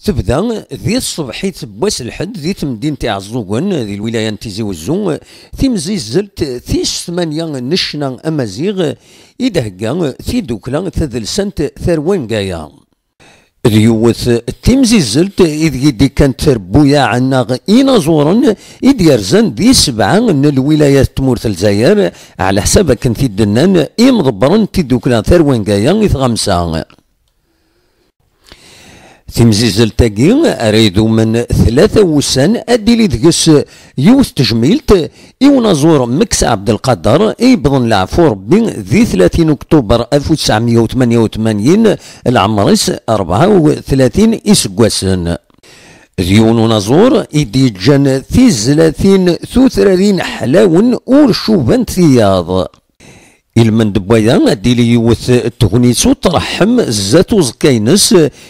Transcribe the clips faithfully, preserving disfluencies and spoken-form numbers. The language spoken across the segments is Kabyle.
Tebda di tṣebḥit n wass lḥedd di temdint Iɛeẓẓugen di lwilaya n Tizi Wezzu timzizzelt tis tmanya n ccna amaziɣ i d-thegga tiddukla tadelsant Tarwa n Gaya. D yiwet timzizzelt ideg i d-ikkant trebbuyaɛ neɣ inaẓuren i d-yerzan di sebɛa n lwilayat n tmurt n Lezzayer, ɛla ḥsab akken t-id-nnan imḍebbren n tiddukla Tarwa n Gaya i tɣamsa. Timzizzelt-agi ara idumen tlata wussan, ad d-tili deg-s yiwet tejmilt i unaẓur Meksa Ɛebdelqader i yewwḍen leɛfu Rebbi di tlatin uktuber alef u tesɛemya u tmanya u tmanyin, leɛmer-is rebɛa u tlatin iseggasen. D yiwen unaẓur i d-yeǧǧan tizlatin tutrarin ḥlawen ur cubant tiyaḍ. Ilmend n waya ad d-tili yiwet n tegnit ur tṛeḥḥem zdat uẓekka-ines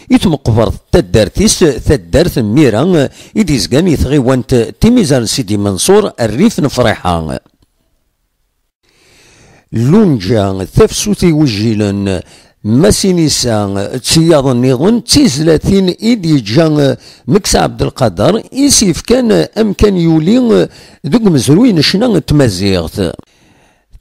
i tmeqbert n taddart-is, taddart n Mira i d-izgan i tɣiwant Timizar n Sidi Menṣur, rrif n Friḥa. Lunǧa, Tafsut Iwejjilen, Masinisa d tiyaḍ nniḍen d tizlatin i d-yeǧǧa Meksa Ɛebdelqader i s-yefkan amkan yuli deg umezruy n ccna n tmaziɣt.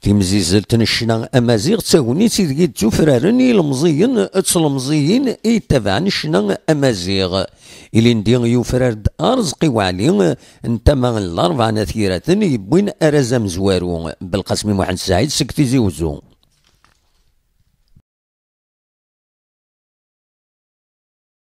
Timzizzelt n ccna amaziɣ d tagnit ideg i d-ttufraren ilemẓiyen d tlemẓiyin i yettabaɛen ccna amaziɣ. Ilindi yufrar-d Arezqi Waɛli n tama n Larebɛa n At Yiraten yewwin arraz amezwaru, Belqasmi Muḥend Saɛid seg Tizi Wezzu.